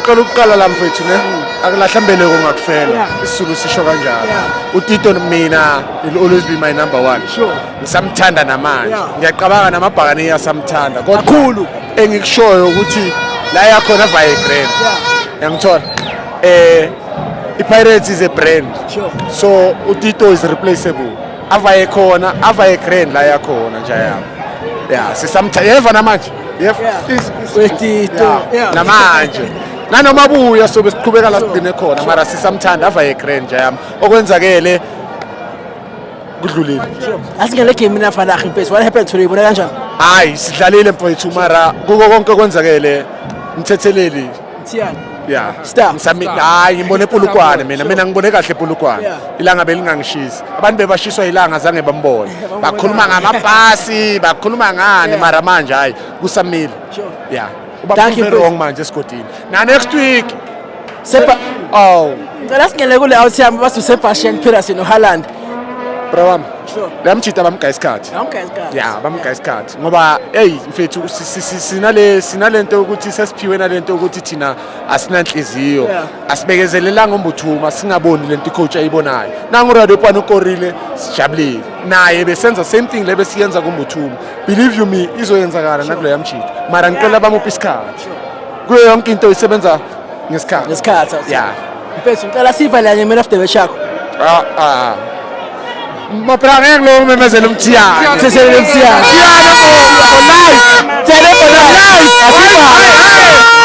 Ngicela ukuqala la mfethu ne. Akulahla mbeleko ngakufela. Isizulu sisho kanjalo. UTito mina will always be my number one. Ngisamthanda namanje. Ngiyacabanga namabhakani asamthanda. Kodwa Kakhulu. Engikushoyo ukuthi la yakhona vaye grand. Yangithola. iPirates is a brand. So uTito is replaceable. Avaye khona, avaye grand la yakhona nje yami. Yeah, sisamthanda. Yeva namanje. Yeva. Wetito. Namanje. Nanoma buya sobe siqhubeka la sigcine khona mara sisamthanda avaye grand nje yami. Okwenzakele kudlulile. Asingene game mina Vandag mfethu. What happened today? Ubona kanjani? Hayi sidlalile mfethu mara kuko konke kwenzakele mthetheleli. Mthiyane. Yeah. Star. Ngisami hayi ngibone ePolokwane mina ngibone kahle ePolokwane. Ilanga belingangishisi. Abantu bebashiswa ilanga zange bambone. Bakhuluma ngamabhasi, bakhuluma ngani mara manje hayi kusamile. Yeah. Thank you, Uba wrong manje esigodini. Na next week. Sepa Oh, Ngicela singene kule out yami bathi uSebastian Peterson noHaaland. Bro wami. Lamjita bamgaya isikhathi. Bamgaya isikhathi. Yeah, bamgaya isikhathi. Ngoba hey mfethu sinalento yokuthi sesiphiwe nalento yokuthi thina asinanhliziyo. Asibekezelelanga uMbuthuma singaboni lento icoach ayibonayo. Nangu Radopane ukorile sijabulile. Naye besenza same thing lebe siyenza kuMbuthuma. Believe you me izoyenzakala nakulo yamjita. Mara ngicela bamuphe isikhathi. Kuyo yonke into isebenza ngesikhathi. Ngesikhathi. Yeah. Mfethu ngicela sivale kanye man of the match yakho. Mapra ngeke lo umemezele uMthiyane. Mthethele uMthiyane. Mthiyane for life. Mthiyane for life. Life. Asivale.